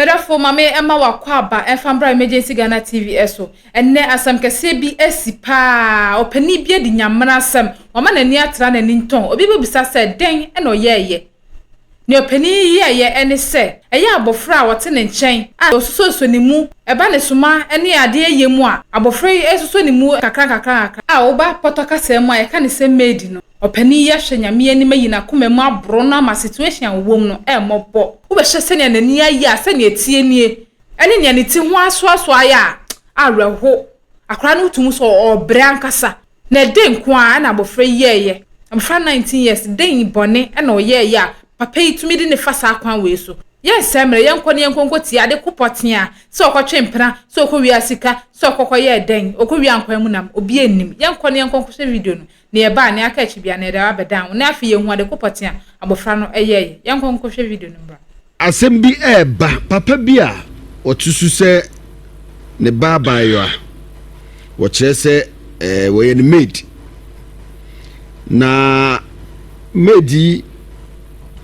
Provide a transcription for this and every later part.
Medafo ma me ɛma wakɔ ɛmfa mbra Emergency Ghana TV ɛso. Ɛnɛ asɛm kɛseɛ bi asi paa. Ɔpanin bi adi nyamena asɛm. Wama n'ani atra n'ani ntɔn. Obi bɛbisa sɛ dɛn ɛna ɔyɛɛyɛ. Nea ɔpanin yi yɛɛyɛ ɛne sɛ ɛyɛ abɔfra a wɔte ne nkyɛn a ɔsosɔsɔ ne mu ɛba ne soma ne adeɛ yɛ mu a abɔfra yi ɛsosɔ ne mu kakra kakra kakra a ɔba pɔtɔ kasa mu a yɛka ne sɛ maid no. Ɔpanin yi ahwɛ Nyame anim ayi n'akoma mu aboro no ama situation a wɔwɔ mu no ɛmmɔbɔ. Wobɛhyɛ sɛnea n'ani ayɛ a sɛnea ɛtie nie ɛne nea ne ti ho asoasoa ayɛ a awerɛho. Akwaraa no wotum sɛ ɔbrɛ ankasa. Na ɛde nko a ɛna abɔfra yi yɛɛyɛ. Abɔfra 19 years den bɔne ɛna ɔyɛɛyɛ a papa yi tumi de ne fa saa kwan wei so. Yɛnsɛ mmerɛ yɛnkɔ ne yɛnkɔ nkɔ tie ade ko pɔtee a sɛ ɔkɔtwe mpena sɛ ɔkɔ wia sika sɛ ɔkɔkɔ yɛɛ dɛn ɔkɔ wia nkwan mu nam obi anim. Yɛnkɔ ne yɛnkɔ nkɔhwɛ video no. Na yɛbaa ne aka akyi bia na yɛde abɛdan wo na afei yɛhu ade ko pɔtee a abɔfra no ɛyɛɛyɛ. Yɛnkɔ nkɔhwɛ video no mbra. Asɛm bi ɛɛba papa bi a ɔte so sɛ ne ba abaayewa wɔkyerɛ sɛ wɔyɛ ne maid na maid yi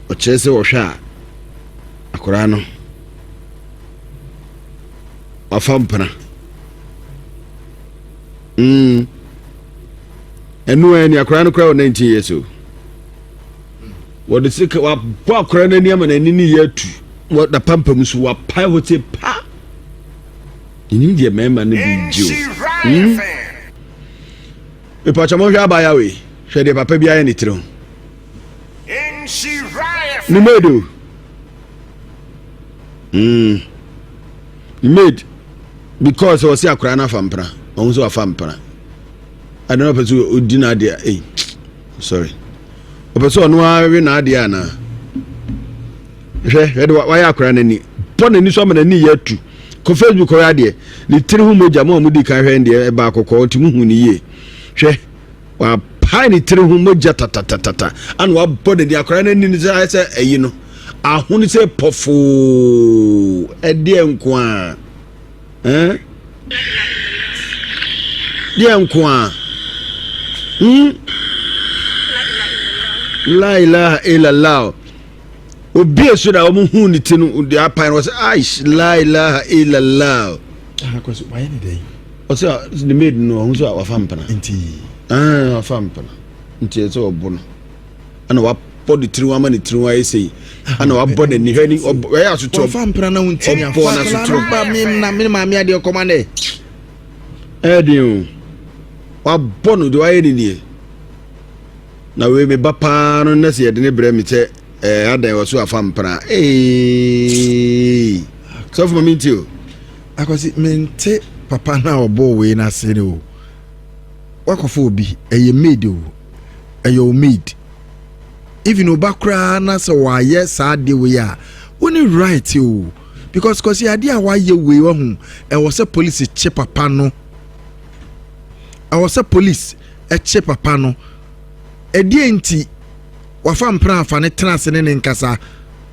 ɔkyerɛ sɛ ɔhwɛ a akwaraa no wafa mpena ɛno ɛni akwaraa no koraa wɔ 19 years o wɔde sika wabɔ akwaraa no ani ama n'ani ne yɛ atu wɔ na pampam so wapae hɔ sɛ pa enim deɛ mmarima no bi gye o mepatwa mo hwɛ abaayewa wei hwɛ deɛ papa bi ayɛ ne tiri ho ne maid o maid because ɔsi akwaraa no afa mpena ɔho nso wafa mpena ade no ɔpɛ sɛ ɔdi n'adeɛ ei sorry ɔpɛ sɛ ɔno ara we n'adeɛ anaa hwɛ hwɛ de wayɛ akwaraa n'ani bɔ n'ani so ama n'ani yɛ atu kɔ Facebook kɔhwɛ adeɛ ne tiri ho mogya mo a mo di kan hwɛ deɛ ɛba akɔkɔɔ nti mo hu ne yie hwɛ wapae ne tiri ho mogya tatatatata ana wabɔ n'ani akwaraa n'ani no sɛ ayɛ sɛ ɛyi no ahono sɛ pɔfoo ɛdeɛ nko a ɛn deɛ nko a la ilaha illallah obi esu na wɔn hu ne ti no deɛ apan no wɔsɛ aish la ilaha illallah ɔsɛ ne maid no ɔho nso a wafa mpena nti wafa mpena nti ɛsɛ ɔbo no ɛna wabɔ ne tiri ama ne tiri ayɛ sɛ ɛna wabɔ n'ani hwɛ ni ɔyɛ asotoro wafa mpena na ntumi afa ɔbɔ n'asotoro ba mi na mi maame adeɛ kɔma dɛ ɛɛden o wabɔ no deɛ wayɛ ne nie na wei me ba paa no na sɛ yɛde ne brɛ mi sɛ ɛɛ adan wɔ so afa mpena ee sɔfo ma mi nti o. Akwasi mente papa na ɔbɔ wei n'ase ne o wakɔfo obi ɛyɛ maid o ɛyɛ o maid even oba koraa na sɛ wayɛ saa adeɛ wei a woni right o because kɔsi adeɛ a wayɛ wei wahu ɛwɔ sɛ police kye papa no ɛwɔ sɛ police ɛkye papa no ɛdeɛ nti wafa mpena afa ne tena ase ne ne nkasa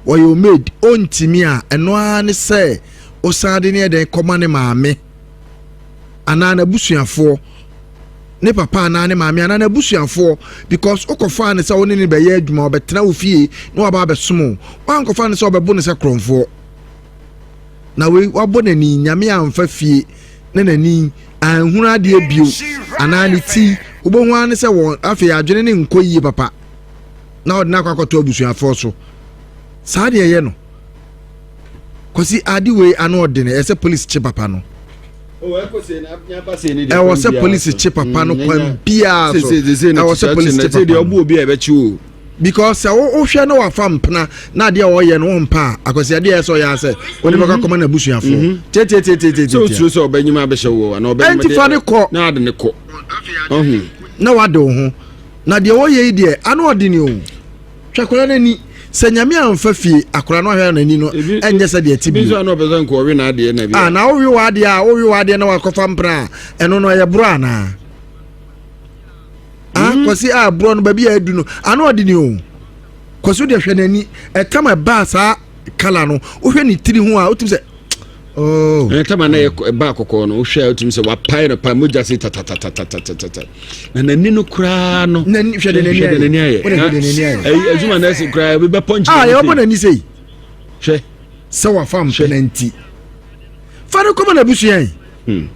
wɔyɛ o maid ɔntumi a ɛno ara ne sɛ ɔsan de ne ɛdɛn kɔma ne maame anaa n'abusuafoɔ ne papa anaa ne maame anaa n'abusuafoɔ because wokɔfaa ne sɛ wo ne ne bɛyɛ adwuma ɔbɛtena wo fie na waba abɛsom wo wankɔfa ne sɛ ɔbɛbo ne sɛ korɔmfoɔ na wei wabɔ n'ani Nyame amfa fie na n'ani anhunu adeɛ bio anaa ne ti wobɛhu ara ne sɛ wɔn afei adwene ne nkɔ yie papa na ɔde no akɔ akɔtɔ abusuafoɔ so saa deɛ ɛyɛ no kɔsi ade wei ano ɔdene ɛsɛ police kye papa no ɛwɔ sɛ police kye papa no kwan biara so ɛwɔ sɛ police kye papa no because sɛ wohwɛ na wafa mpena na adeɛ a ɔyɛ no wɔmpa a akwasi adeɛ a ɛsɛ ɔyɛ asɛ wɔde bɛkɔ akɔma no abusuafoɔ tietietie sɛ osuro sɛ ɔbɛnyim abɛhyɛ wo anaa ɔbɛnyim ɛnti fa ne kɔ na ade ne kɔ ɔho na wade wo ho na deɛ wɔyɛ yi deɛ ano ɔde ne o hwɛ akwadaa n'ani sɛ Nyame amfa fie akwadaa no ahwɛ n'ani no ɛnyɛ sɛ deɛ ti bi nso ano ɔpɛ sɛ nka ɔwe n'adeɛ na bi ah na wowe w'adeɛ a wowe w'adeɛ na wakɔfa mpena a ɛno no ɛyɛ borɔ anaa ah kwasi a borɔ no baabi a adu no ano ɔde ne o kwasi deɛ hwɛ n'ani ɛtam ɛbaa saa kala no wohwɛ ne tiri ho a wotumi sɛ oh ɛtam a na yɛ ɛbaa kɔkɔɔ no wohwɛ a wotumi sɛ wapae no pa mogya se tatatatatata na n'ani no koraa no n'ani hwɛ de n'ani ayɛ ɛyi adwuma na ɛsɛ koraa ebi bɛ pɔnkye ah yɛ ɔbɔ n'ani sɛ hwɛ. Sɛ wafa mpena nti. Fa no kɔma n'abusua yi. Hmm.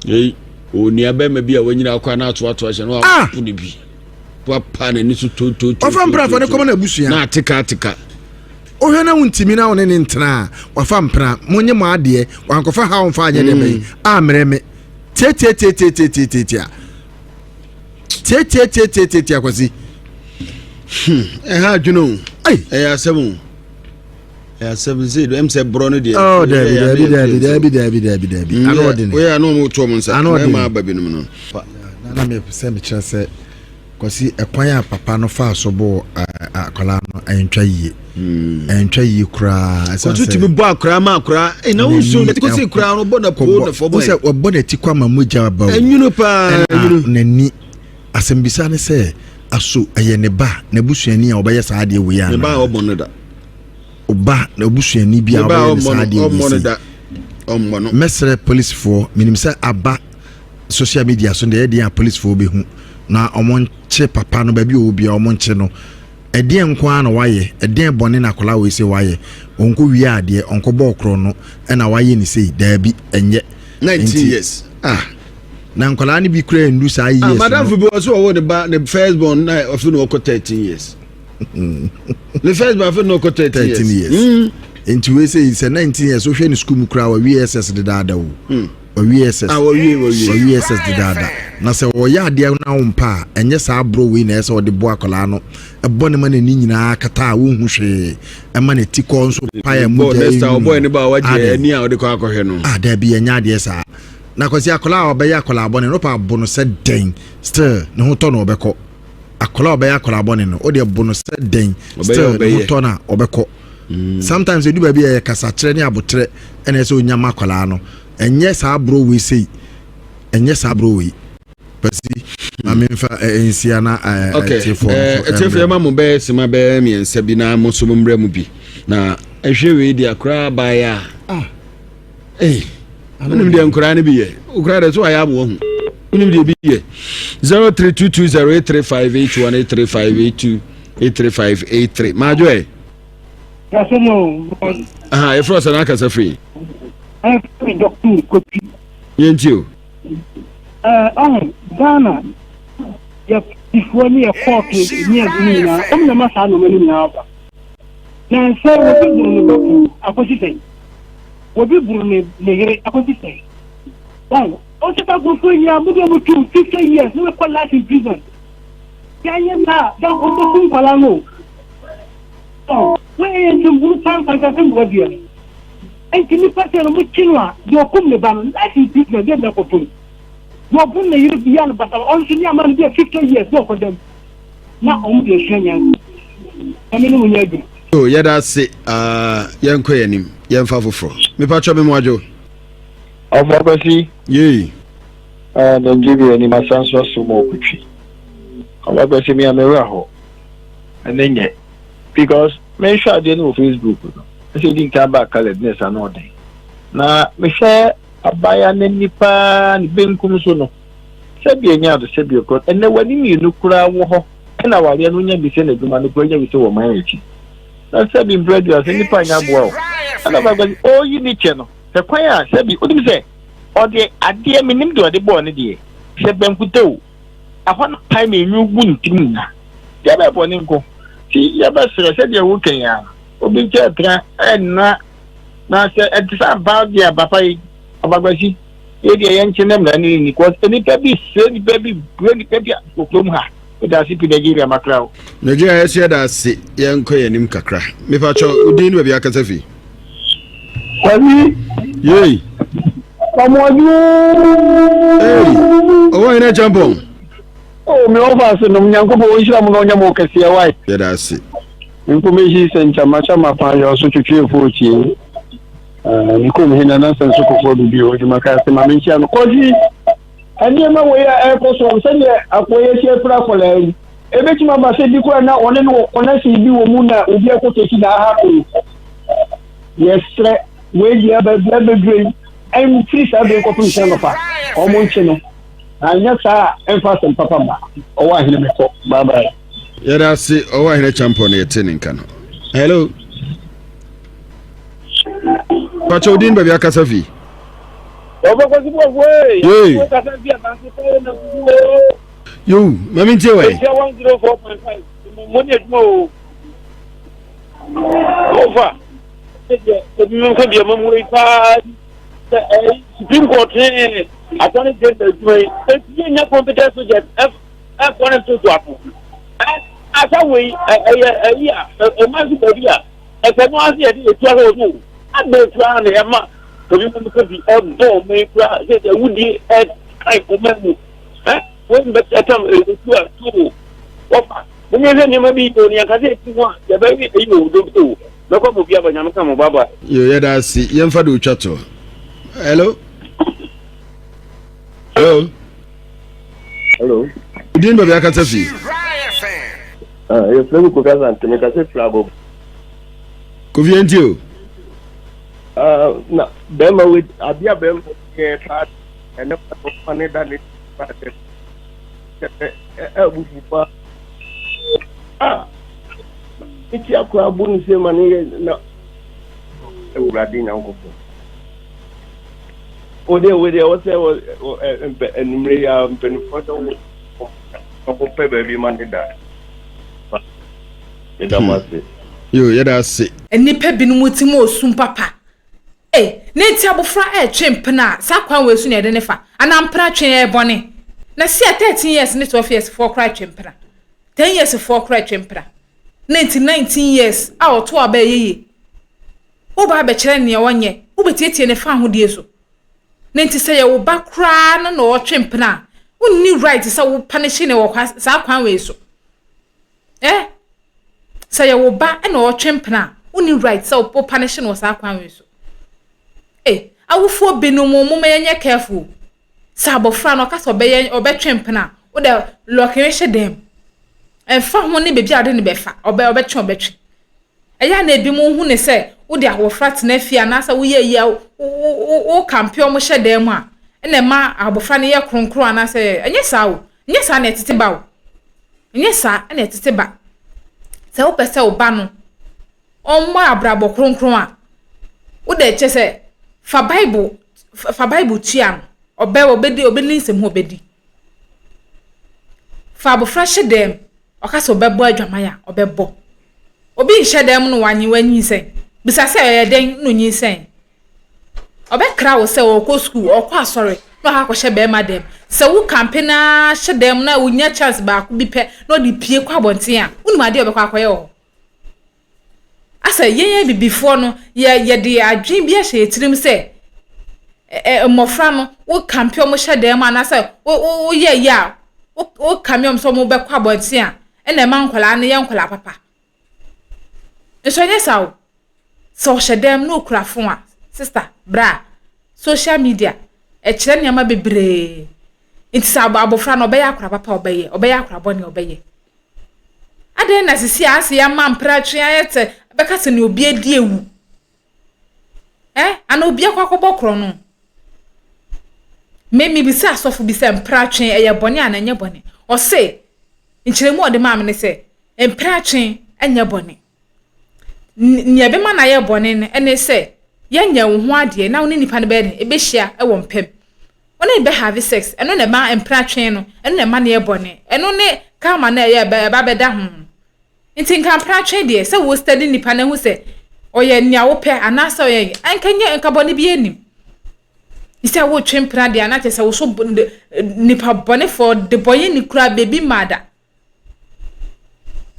Ei, onua bɛrima bi a wanyina akɔ na atoatoa hyɛ no ah! wapo ne bi. Wapa n'ani so tototo. Wafa mpena fa no kɔma n'abusua. Na ateka ateka. Wohwɛ na wontumi na wo ne ne ntena a, wafa mpena, monye mo adeɛ, wankɔfa haw mfa anyɛ deɛ bɛyi, hmm. ammerɛ me. Tiatiatiatiatiatiatia. Tiatiatiatiatiatia kwasi. Hmm, ɛha adwene o. Ɛyɛ asɛm o. Ɛyɛ asɛm sɛ ɛm sɛ borɔ no deɛ. Oh, dabi dabi dabi dabi dabi dabi dabi. Mm, ano ɔdene. Woyɛ ano ɔmo to ɔmo nsa. Ano ɔdene. Mɛma aba binom no. Na na mepɛ sɛ mekyerɛ sɛ Kwasi ɛkwan a papa no faa so bɔɔ akwadaa no ɛntwa yie. Hmm. Ɛntwa yie koraa. Ɛsan sɛ tumi bɔ akwadaa ma akwadaa. Ɛna wosuo n'ati kɔsi koraa no bɔ na po na fɔm. Wosɛ wɔbɔ n'ati kɔ ama mogya aba o. Ɛnwunu paa. Ɛna n'ani asɛmbisa ne sɛ aso ɛyɛ ne ba n'abusuani a ɔbɛyɛ saa adeɛ wei anaa. Ne ba a ɔbɔ no da. Ɔba na obusuani bi a ɔbɛyɛ ne saa adeɛ wei sei. Mɛsrɛ polisifoɔ, menim sɛ aba social media so deɛ ɛdeɛ a polisifoɔ bɛhu na wɔn nkye papa no baabi ɔwɔ bia wɔn nkye no. Ɛdeɛ nko ara na wayɛ, ɛdeɛ bɔne na akwadaa wei sei wayɛ. Ɔnkɔ wie adeɛ, ɔnkɔ bɔɔ korɔ no ɛna wayɛ ne sei, daabi ɛnyɛ. 19 years. Ah. Na nkwadaa no bi koraa ndu saa years ah, madam no. Bi wɔ so ɔwɔ ne ba ne first born na ɔfi na ɔkɔ 13 years. Ne first born afei na ɔkɔ 13 years. 13 years. Mm. Nti wei sɛ sɛ 19 years wohwɛ ne sukuu mu koraa wawie SS dedaada o. Mm. Wawie SS. Ah, wawie wawie. Wawie SS dedaada. Na sɛ ɔyɛ adeɛ na wo mpa a ɛnyɛ saa aborɔ wei na ɛsɛ ɔde bɔ akwadaa no ɛbɔ ne ma n'ani nyinaa kata a wonhu hwee ɛma ne ti kɔ nso pae mu gya eyi mu. Ɔbɔ ne ba a wagye ani a ɔde kɔ akɔhwɛ no. Ah, dabi ɛnyɛ adeɛ saa. Na Kwasi akwadaa a ɔbɛyɛ akwadaa bɔne no pa bo no sɛ dɛn still ne ho tɔ no ɔbɛkɔ akwadaa a ɔbɛyɛ akwadaa bɔne no o deɛ bo no sɛ dɛn still ne ho tɔ no a ɔbɛkɔ mm. sometimes edu baabi a yɛ kasakyerɛ ne abotrɛ ɛna ɛsɛ onya ma akwadaa no ɛnyɛ saa aburo wei sei ɛnyɛ saa aburo wei Kwasi maame nfa nsia na ɛtiefoɔ ɛtiefoɔ yɛ ma mo bɛyɛ sima bɛyɛ mmiɛnsa bi na mo nso mo mmerɛ mu bi na ɛhwɛ wei deɛ akwadaa baayɛ a. Ah. Ei, wonim deɛ nkoraa no bi yɛ wokoraa deɛ so wayɛ ama wahu wonim deɛ bi yɛ 0322083581 83582 83583 maadwo ɛ aha yɛfrɛ sɛ no akasa firi yɛnti o ɔho Ghana yɛ polisifoɔ ne yɛ kɔɔto ne yɛ ne nyinaa ɔmo na ma saa nneɛma no nyinaa ba na sɛ obi boro ne ba puu akɔsi sɛn Obi boro ne ne yere akosi sɛn? Wɔn ɔsɛ sɛ nkurɔfoɔ nyinaa mo de wɔn tum 50 years na wɔkɔ life in prison. Yɛanyɛ saa a, dan wɔbɛku nkwadaa no o. Wɔn yɛ nsɛmhunu paa nkwansasɛm na wɔadi no. Nti nipa sɛ no mokye no a, deɛ ɔkum ne ba no life in prison deɛ na ɛkɔtom. Deɛ ɔboro ne yere bia no basa ɔno nso ne ama no bi a 50 years na ɔkɔdam. Na wɔn de asua nyansa. Nyame ne mo nyɛ adwuma. Oh, yɛda ase. Uh, yɛnkɔ yɛn anim. Yɛmfa foforɔ. Mepatwɔ me mo adwo. Ɔfa Kwasi. Yei. Uh, Nigeria ni masan so aso mu okutwi. Ɔfa Kwasi mi a me wura hɔ. Ɛne nyɛ. Because mehwɛ adeɛ no wɔ Facebook no. Ɛsɛ di nkan ba colored ne ɛsa no ɔden. Na mehwɛ abaya n'ani paa ne benkum so no. Sɛbi ɛnyɛ ade sɛbi ɛkorɔ. Ɛnɛ w'ani mmienu koraa wɔ hɔ. Ɛna awareɛ no nya bi sɛ n'adwuma no koraa nya bi sɛ wɔ man akyi. Na sɛbi mprɛ aduasa nnipa nyɛ aboa o. Ɛna ɔbaa sɛ ɔreyi ne kyɛ no hwɛ kwan a sɛbi wonim sɛ ɔde adeɛ menim deɛ ɔde bɔɔ ne deɛ sɛ bankuta o ɛhɔ no pae ma enwi gu ne tirim nyinaa deɛ bɛyɛ bɔne nko ti yɛbɛsrɛ sɛdeɛ woka yi ara obi nkyɛ tra ɛnna na sɛ ɛte sɛ ampa deɛ papa yi ɔbagbasi Yei deɛ yɛnkye ne mmara no nni cause nnipa bi srɛ nnipa bi brɛ nnipa bi wɔ kurom ha. Meda ase pii Nigeria makra o. Nigeria yɛso yɛda ase yɛnkɔ yɛn anim kakra mepakyɛ wo din ne baabi akasa fi. Kwasi. Yei. Ɔmɔdwo. Ei ɔwɔ hene champɔn. Oh me wɔfa ase nom Nyankopɔn ɔnhyira mo na ɔnyɛ mo kɛseɛ wae. Yɛda ase. Information center makyama paa yɛ ɔso twetweefo otie. Ne kurom he Nana Sɛnso Kofoɔ Dubi wɔ adwuma kaa sɛ ma menhyia no. Kwasi, nneɛma wei a ɛrekɔ so sɛdeɛ akoa yi asi afira akwadaa yi, ebetumi aba sɛ bi koraa na ɔne no wɔ connection bi wɔ mu na obi akɔtɛki na aha no. Yɛsrɛ wei deɛ baabi abɛdure yi, ɛmfiri saa bere nkɔpem sɛ anɔpa wɔn nkye no. Anyɛ saa a ɛmfa asɛm papa mma. Ɔwɔ ahene mekɔ. Bye bye. Yɛda ase ɔwɔ ahene champɔn na yɛte ne nka no. Hello. Pakyɛ wo din baabi akasa fi. Ɔbɛkɔsi bɔfoɔ ee. Yee. Kasa fi asase pɛɛ na kuku o. Yoo, ma mi ntie wɛ. Ehyia 104.5. Mo ni adwuma o. Ofa. Ebi mo nka deɛ mo mu yi paa. Sɛ ɛyi Supreme Court ne Attorney General adwuma yi. Eti yɛ nya competent soldiers ɛf ɛfɔ ne ntoto ato. Ɛ asa wei ɛyɛ ɛyi a ɛma nso baabi a ɛsɛ no ase yɛde etu ahɔ so. Adɛn koraa na yɛma obi mu nka bi ɛbɔ ɔman yi koraa sɛ sɛ awudie ɛkan ɔman mu ɛ wɔn bɛ ɛtam etu a tu wɔfa mo nyɛ sɛ nneɛma bi yɛ o ne yɛn kasa eti ho a yɛbɛyɛ eyi o dodo o mɛkɔ mo bi aba nyame ka mo ba ba. Yo yɛda ase yɛmfa de otwa to hello hello hello odin baabi akasa fi. Ah, yɛfrɛ me Kofi Asante mekasa firi Agogo. Kofi yɛntie o. Ah, na bɛrima wei adeɛ a bɛrima yɛ paa ɛne papa ne da ne pa sɛ ɛbufu paa. Ah, ne ti akora abo ne sɛ ma ne yɛ na awurade nyankopɔn. Wo deɛ wo deɛ wɔ sɛ wɔ mpɛ anumere yi a mpanimfoɔ sɛ wo ɔkɔpɛ baabi ma ne da. Meda mo ase. Yo, yɛda ase. Nnipa binom ti mu osum papa. Ei, ne nti abofra ɛretwe mpena a, saa kwan wei so na yɛde no fa? Anaa mpena twe yɛ bɔne? Na sia 13 years ne 12 years foɔ koraa twe mpena. 10 years foɔ koraa twe mpena. Ne nti 19 years a ɔto aba ɛyɛ yie. Woba abɛkyerɛ nea ɔnyɛ, wobɛtietie ne fahodie so. Ne nti sɛ yɛ wo ba koraa no na ɔtwe mpena a, wonni right sɛ wo panishe no wɔ saa kwan wei so. Eh? Sɛ yɛ wo ba na ɔtwe mpena a, wonni right sɛ wo punish no wɔ saa kwan wei so. Eh, awofoɔ binom momma yɛnyɛ careful. Sɛ abɔfra no ɔka sɛ ɔbɛyɛ ɔbɛtwe mpena a, wo dɛ lɔke no hyɛ dan mu. Ɛmfa ho ne baabi a wode no bɛfa, ɔbɛ ɔbɛtwe ɔbɛtwe. Ɛyɛ a na ebinom hu no sɛ wode abɔfra tena fie anaasɛ woyɛ ayi a wo kampe wɔn hyɛ dan mu a, ɛna ɛma abɔfra no yɛ kronkron anaasɛ ɛnyɛ saa o. Ɛnyɛ saa na ɛtete ba o. Ɛnyɛ saa na ɛtete ba. Sɛ wopɛ sɛ wo ba no ɔmmɔ abrabɔ kronkron a, wo dɛ kyɛ sɛ fa Bible fa Bible tua no. Ɔbɛ ɔbɛdi ɔbɛni nsɛm ho ɔbɛdi. Fa abɔfra hyɛ dan mu. Ɔka sɛ ɔbɛbɔ adwaman a, ɔbɛbɔ. Obi nhyɛ dan mu na wanye wanyinsɛn. Bisa sɛ ɛyɛ dɛn na onyinsɛn. Ɔbɛkra wo sɛ ɔrekɔ sukuu, ɔrekɔ asɔre na ɔakɔ akɔhyɛ bɛrima dan mu. Sɛ wo kampe no ara hyɛ dan mu na onya chance baako bi pɛ na ɔde pue kɔ abɔnten a, wonim adeɛ a ɔbɛkɔ akɔyɛ wɔ hɔ. Asɛ yɛn abibifoɔ no, yɛ yɛde adwene bi ahyɛ yɛn tirim sɛ ɛ mmɔfra no, wo kampe wɔn hyɛ dan mu anaasɛ wo wo woyɛ yɛ a, wo wo kame wɔn sɛ wɔbɛkɔ abɔnten a, ɛna ɛma nkwadaa no yɛ nkwadaa papa. Nso ɛnyɛ saa o. Sɛ ɔhyɛ dan mu na okura fon a, sista, bra, social media, ɛkyerɛ nneɛma bebree. Nti sɛ abɔfra no ɔbɛyɛ akora papa ɔbɛyɛ, ɔbɛyɛ akora bɔne ɔbɛyɛ. Adɛn na sisi a ase yɛama mpratwe ayɛ sɛ bɛka sɛ nea obi adi awu. Eh, ana obi akɔ akɔbɔ korɔ no. Me mebisa asɔfo bi sɛ mpratwe ɛyɛ bɔne ana ɛnyɛ bɔne. Ɔse, nkyerɛmu a ɔde maa me ne sɛ, mpratwe ɛnyɛ bɔne. Nea ɛbɛma no ayɛ bɔne no ne sɛ yɛnyɛ wo ho adeɛ na wo ne nipa no bɛyɛ den ɛbɛhyia wɔ mpam. Wo ne no bɛ have sex, ɛno na ɛma mpratwe no, ɛno na ɛma no yɛ bɔne. Ɛno ne karma no a ɛyɛ ɛba bɛda ho no. Nti nka mpratwe deɛ sɛ wo study nipa no ahu sɛ ɔyɛ nea wopɛ anaasɛ ɔyɛ nka nyɛ nka bɔne bi anim. Sɛ wotwe mpena deɛ anakyɛ sɛ wo so nipa bɔnefoɔ de bɔyɛ ni koraa baabi mmaa da.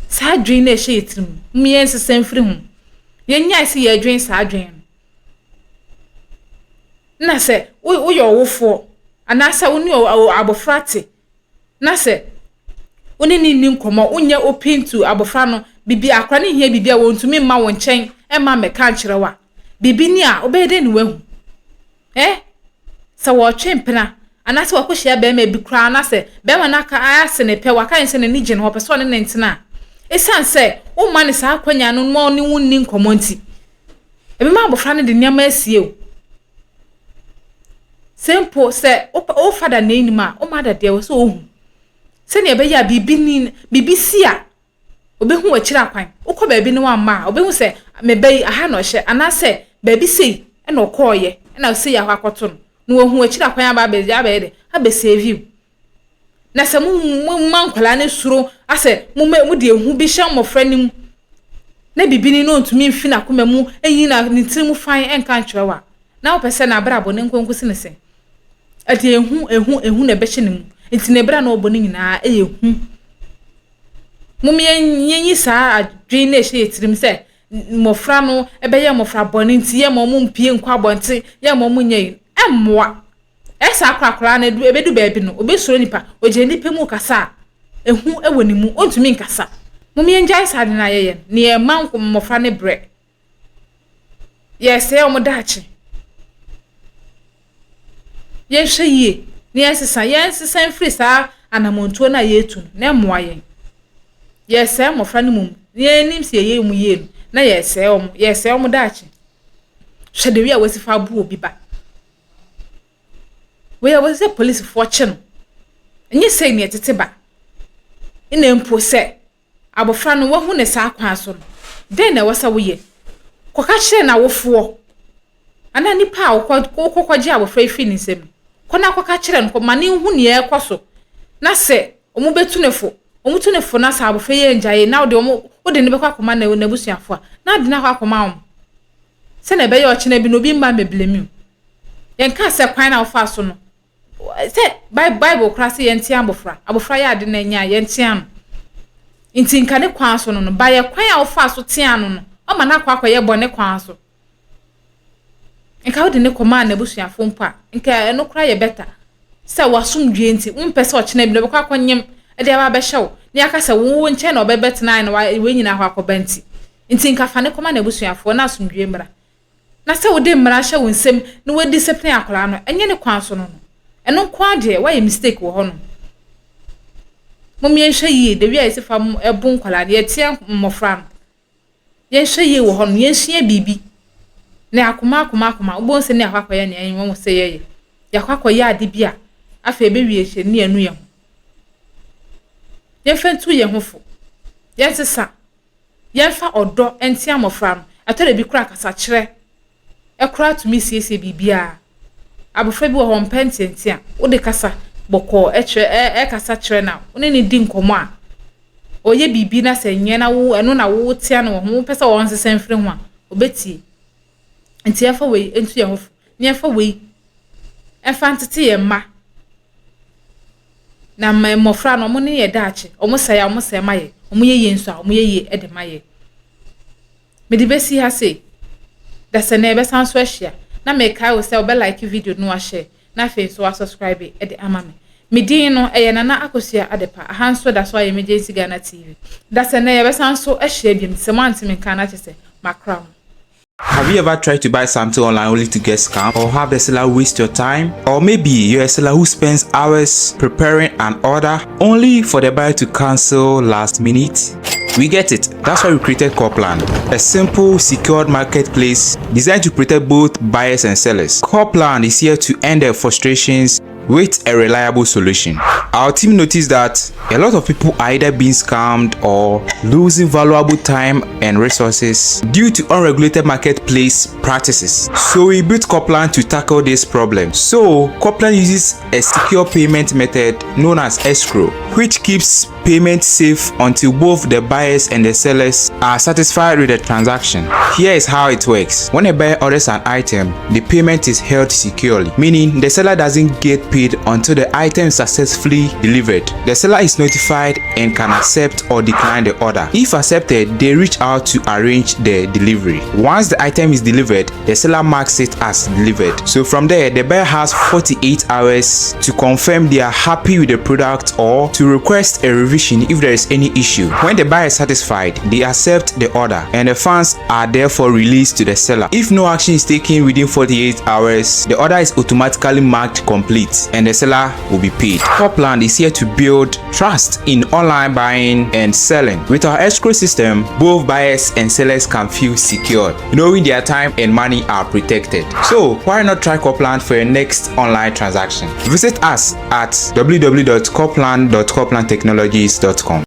Saa adwene no a ɛhyɛ yɛn tirim no, momma yɛnsesa mfiri ho. Yɛnnyae sɛ yɛredwene saa adwene no. Na sɛ woyɛ ɔwofoɔ anaasɛ wo ne abɔfra te na sɛ wo ne no nni nkɔmmɔ, wonyɛ open to abɔfra no, biribi akora no hia biribi a wɔntumi mma wo nkyɛn mma mmɛka nkyerɛ wo a, biribi ni a wobɛyɛ dɛn na woahu? Eh? Sɛ wɔretwe mpena, anaasɛ wakɔhyia barima bi koraa na sɛ barima no aka ase ne pɛ, waka ne sɛ n'ani gye ne ho, ɔpɛ sɛ ɔne no ntena a, esiane sɛ womma no saa akwannya no ma ɔne wo nni nkɔmmɔ nti, ɛbɛma abɔfra no de nneɛma asie o. Sɛ mpo sɛ wo fada na anim a, wo mada deɛ wɔ sɛ ohu. Sɛnea ɛbɛyɛ a biribi ni biribi si a, Obehu w'akyiri akwan. Wokɔ baabi na wamma a, obehu sɛ me ba yi, aha na ɔhyɛ, anaasɛ Baabi sei na ɔkɔɔeɛ na sei akɔ akɔto no. Na wahu akyiri akwan aba abɛ abɛyɛ dɛ abɛ save wo. Na sɛ mo mo ma nkwadaa no suro asɛ mo ma mo de ehu bi hyɛ mmɔfra no mu na bibini no ntumi mfi n'akoma mu nyi na ne tiri mu fan nka nkyerɛ wo a, na wopɛ sɛ n'abrabɔ ne nkonko si ne sɛn? Ɛde ehu ehu ehu na ɛbɛhyɛ ne mu. Nti ne bra na ɔbɔ no nyinaa ɛyɛ hu. Mom yɛnyi saa adwene no a ɛhyɛ yɛn tirim sɛ mmɔfra no bɛyɛ mmɔfra bɔne nti yɛmma wɔn mpue nkɔ abɔnten, yɛmma wɔn nyɛ yi. Ɛmmoa. Ɛyɛ saa koraa akwadaa no ɛbɛdu baabi no, ɔbɛsuro nipa. Ɔgyina nipa mu kasa a, ehu wɔ ne mu, ɔntumi nkasa. Mom yɛngyae saa ade no a yɛyɛ no, na yɛmma mmɔfra no brɛ. Yɛresɛe wɔn daakye. Yɛnhwɛ yie na yɛnsesa, yɛnsesa mfiri saa anammɔntuo no a yɛretu no na ɛmmoa yɛn. Yɛresɛe mmɔfra no mmom na yɛnim sɛ yɛyɛ wɔn yie no na yɛresɛe wɔn, yɛresɛe wɔn daakye. Hwɛ the way a wɔasi fa abo obi ba. Wei a wɔsɛ sɛ polisifoɔ kye no. Ɛnyɛ sei na ɛtete ba. Ɛna mpo sɛ abofra no woahu no saa kwan so no, dɛn na ɛwɔ sɛ woyɛ? Kɔka kyerɛ n'awofoɔ anaa nipa a wokɔ kɔgye abofra yi firi ne nsam no. Kɔ na kɔka kyerɛ no, ma no nhu nea ɛrekɔ so, na sɛ wɔbɛtu no fo, wɔtu no fo na sɛ abofra yi angyae na wode wɔn wode no bɛkɔ akɔma n'abusuafoɔ a, na ade no akɔ akɔma wɔn. Sɛnea ɛbɛyɛ ɔkyena bi no obi mma mmɛblame wo. Yɛnkaa sɛ kwan na wofaa so no, sɛ Bible koraa sɛ yɛntea abofra, abofra yɛ ade na ɛnyɛ a yɛntea no. Nti nka ne kwan so no no, ba yɛ kwan a wofaa so tea no no, ɔma no akɔ akɔyɛ bɔne kwan so. Nka wode ne kɔmaa n'abusuafo mpo a, nka ɛno koraa yɛ better. Sɛ w'asomdwie nti, wompɛ sɛ ɔkyena bi no ɔbɛkɔ akɔnyem de aba abɛhyɛ wo, na yɛaka sɛ wo nkyɛn na ɔbɛbɛtena na wei nyinaa hɔ akɔba nti. Nti nka fa ne kɔma n'abusuafoɔ na asomdwie mmra. Na sɛ wode mmara hyɛ wo nsam na woadiscipline akwadaa no, ɛnyɛ ne kwan so no no. Ɛno nko ara deɛ, woayɛ mistake wɔ hɔnom. Mom yɛnhwɛ yie, the way a yɛsi fa bo nkwadaa no, yɛtea mmɔfra no. Yɛnhwɛ yie wɔ hɔnom, yɛnsua biribi. Na akoma akoma akoma, wobɛhu sɛ ne akɔ akɔyɛ nea ɛnyɛ wɔn sɛ yɛyɛ. Yɛakɔ akɔyɛ ade bi a, afei ɛbɛwie akyire ne yɛnu yɛn ho. Yɛmfa ntu yɛn ho fo. Yɛnsesa. Yɛmfa ɔdɔ ntea mmɔfra no. Ɛtɔ da bi koraa kasakyerɛ koraa tumi siesie biribiara. Abofra bi wɔ hɔ ɔmpɛ nteantea. Wode kasa bɔkɔɔ kyerɛ ɛkasa kyerɛ no a, wo ne no di nkɔmmɔ a, ɔyɛ biribi na sɛ nyɛ na wo ɛno na wotea no wɔ ho, wopɛ sɛ ɔnsesa mfiri ho a, ɔbɛtie. Nti yɛmfa wei ntu yɛn ho fo na yɛmfa wei mfa ntete yɛn mma. Na ma mmɔfra no, wɔn ne yɛ daakye. Wɔn sɛe a, wɔn sɛe ma yɛ. Wɔn yɛ yie nso a, wɔn yɛ yie de ma yɛ. Mede bɛsi ha sei. Dasani yɛbɛsan so ahyia. Na mekae wo sɛ wobɛ like video no wahyɛ na afei nso wa subscribe de ama me. Me din no ɛyɛ Nana Akosua Adepa. Aha nso da so ayɛ Emergency Ghana TV. Dasani yɛbɛsan so ahyia biom. Nti sɛ moante me nka a na kyerɛ sɛ makra mo. Have you ever tried to buy something online only to get scammed or have the seller waste your time? Or maybe you're a seller who spends hours preparing an order only for the buyer to cancel last minute? We get it. That's why we created Corplan, a simple, secured marketplace designed to protect both buyers and sellers. Corplan is here to end their frustrations with a reliable solution. Our team noticed that a lot of people are either being scammed or losing valuable time and resources due to unregulated marketplace practices. So we built Coplan to tackle this problem. So Coplan uses a secure payment method known as escrow, which keeps payment safe until both the buyers and the sellers are satisfied with the transaction. Here is how it works. When a buyer orders an item, the payment is held securely, meaning the seller doesn't get paid until the item is successfully delivered. The seller is notified and can accept or decline the order. If accepted, they reach out to arrange the delivery. Once the item is delivered, the seller marks it as delivered. So from there, the buyer has 48 hours to confirm they are happy with the product or to request a revision if there is any issue. When the buyer is satisfied, they accept the order and the funds are therefore released to the seller. If no action is taken within 48 hours, the order is automatically marked complete and the seller will be paid. Copland is here to build trust in online buying and selling. With our escrow system, both buyers and sellers can feel secured, knowing their time and money are protected. So why not try Copland for your next online transaction? Visit us at www.copland.coplandtechnologies.com.